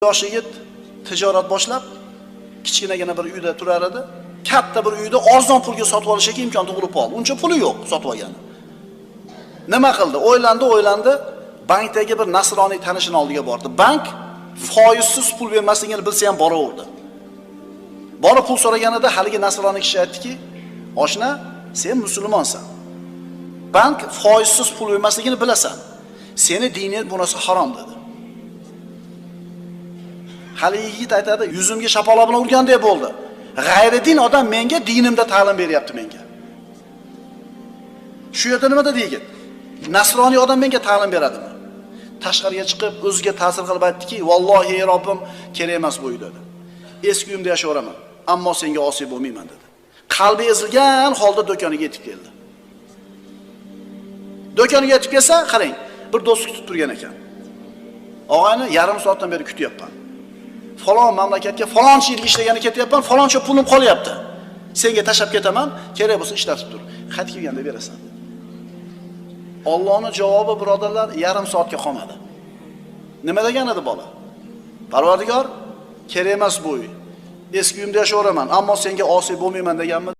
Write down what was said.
Yosh yigit tijorat boshlab, kichkinagina bir uyda turar edi. Katta bir uyda arzon pulga sotib olishga imkon tug'ilib qoldi. Uncha puli yo'q sotib olgani. Nima qildi? O'ylandi, o'ylandi. Bankdagi bir nasroniy tanishini oldiga bordi. Bank foizsiz pul bermasligini bilsa ham boraverdi. Borib pul so'raganida haligi nasroniy kishi aytdiki: "Oshna, sen musulmonsan. Bank foizsiz pul bermasligini bilasan. Seni dining bu narsa harom" dedi. Hali yigit aytadi, yuzimga shapaloq bilan urgandek bo'ldi. G'ayridin odam menga dinimda ta'lim beryapti menga. Shu yerda nima dedi yigit? Nasroniy odam menga ta'lim beradimi? Tashqariga chiqib o'ziga ta'sir qilib aytdiki: "Vallohi ey Robbim, kerak emas bu uy" dedi. Eski uyimda yashayveraman, ammo senga osiy bo'lmayman dedi. Qalbi ezilgan holda do'koniga yetib keldi. Do'koniga yetib kelsa, qarang, bir do'st kutib turgan ekan. Og'ayni, yarim soatdan beri kutyapman. Falon mamlakatga faloncha yilga ishlagani ketyapman, faloncha pulim qolyapti. Senga tashlab ketaman, kerak bo'lsa ishlatib tur. Qaytib kelganda berasan. Allohning javobi, birodarlar, yarim soatga qolmadi. Nima degan edi bola? Parvardigor, kerak emas bu uy. Eski uyimda yashayveraman, ammo senga osiy bo'lmayman deganmi?